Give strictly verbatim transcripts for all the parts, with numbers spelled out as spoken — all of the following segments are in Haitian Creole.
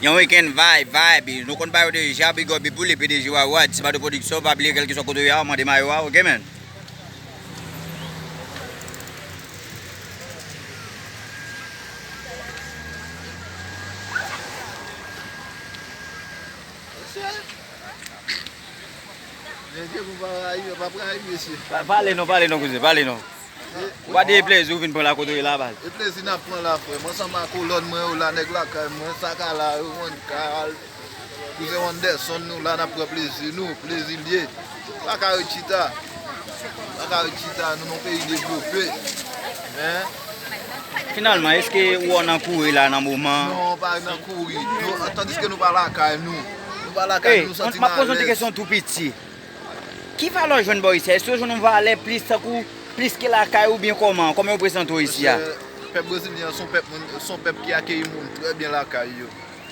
Yon weekend vibe, vibe. Nou konn ba yo deja, big up, big up pou li, P D G Wawad, Sibado Production, pa bliye kèlkeswa kote w ye a, mande mayo a, ok, man? Mesye, pou pa rayi, pa rayi, mesye. Pa- Pale non, pale non, kouzen, pale non. Ou pa di e plezi ou vin pran la kote w ye la, baz. E plezi n ap pran la, frè m. Ansanm ak kolòn mwen yo la, nèg lakay mwen, Sakala yo, Juan Carl, kouzen Anderson, nou la, n ap pran plezi nou, plezi l ye. Pa ka ret chita. Pa ka ret chita, nou nan peyi devlope. Men, Finalman, èske ou nan kouri la nan moman? Non, pa nan kouri. Nou, tandiske nou pa lakay nou. Nou pa lakay Ey, nou, nou santi m apòz yon ti malèz. Kesyon tou piti. Ki valè w jwenn bò isi a? Èske w jwenn yon valè plis tankou, plis ke lakay ou byen kòman? Kòman yo prezante w isi a? Monchè, pèp brezilyen an se yon pèp, se yon pèp ki akeyi moun trè byen lakay yo.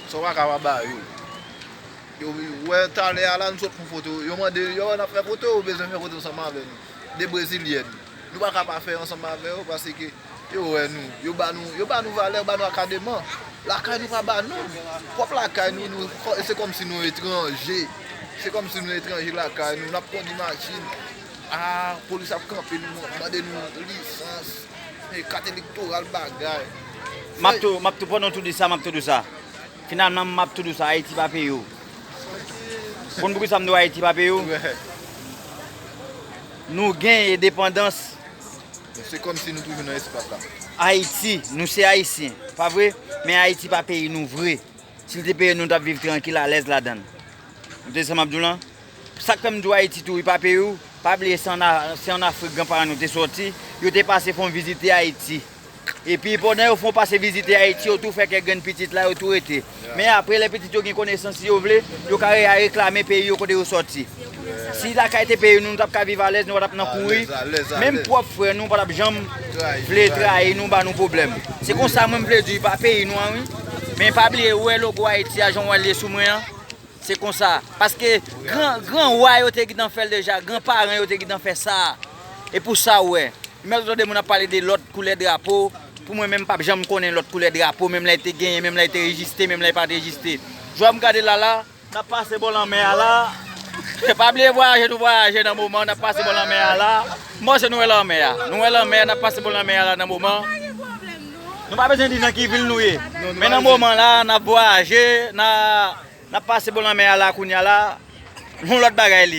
Sa w pa ka pa ba yo. Yo wè talè a la, nou sot pran foto. Yo mande, yo wè n ap fè foto, yo bezwen fè foto ansanm avè nou. De brezilyèn. Nou pa ka pa fè ansanm avè yo, paske yo wè nou, yo ba nou, yo ba nou valè, yo ba nou akademan. Lakay nou pa ba nou. Pwòp lakay nou, nou, se kòmsi nou etranje. Se kòmsi nou etranje lakay nou. N ap kondi machin. Ah, polis ap kanpe nou, mande nou lisans, eh, kat elektoral bagay. M ap tou, m ap tou, pandan w tou di sa, m ap tou di sa. Finalman, m ap tou di sa, Ayiti pa peye w. Konn poukisa m di w Ayiti pa peye w? Wè. Nou gen endepandans. Se kòmsi nou toujou nan espas la. Ayiti, nou se Ayisyen, pa vre? Men Ayiti pa peyi nou vre. Si l te peye nou, nou t ap viv trankil, alèz ladan l. Ou tande sa m ap di w lan? Sa k fè m di w Ayiti tou, li pa peye w, pa bliye se ann A-, se ann Afrik granparan nou te sòti, yo te pase fè yon vizite Ayiti. Epi pandan yo fè yon pase vizite Ayiti, yo tou fè kèk grenn pitit la, yo tou rete. Men apre, lè pitit yo gen konesans, si yo vle, yo ka re-, reklame peyi yo kote yo sòti. Si lakay te peye nou, nou t ap ka viv alèz, nou pa t ap nan kouri. Alèz, alèz, alèz. Menm pwòp frè nou pa t ap janm vle trayi nou, ba nou pwoblèm. Se konsa mwen m vle di, pa peyi nou an, wi. Men pa bliye, ou wè logo Ayiti a, jan w wè l ye sou mwen an. Se konsa. Paske gran, gran wa yo te gentan fè l deja, gran paran yo te gentan fè sa. E pou sa, ou wè. Menm lè w tande moun ap pale de lòt koulè drapo, pou mwen menm, m p ap janm konnen lòt koulè drapo, menm lè l te genyen, menm lè l te rejiste, menm lè l pa t rejiste. Jodi a m gade l la la, n ap pase bò lanmè a la. Pa bliye vwayaje, nou vwayaje nan moman, n ap pase bò lanmè a la. M panse nou wè lanmè a. Nou wè lanmè a, n ap pase bò lanmè a la nan moman. Nou pa bezwen di nan ki vil nou ye. Men nan moman la, n ap vwayaje, n a, n ap pase bò lanmè a la kounye a la. Yon lòt bagay li.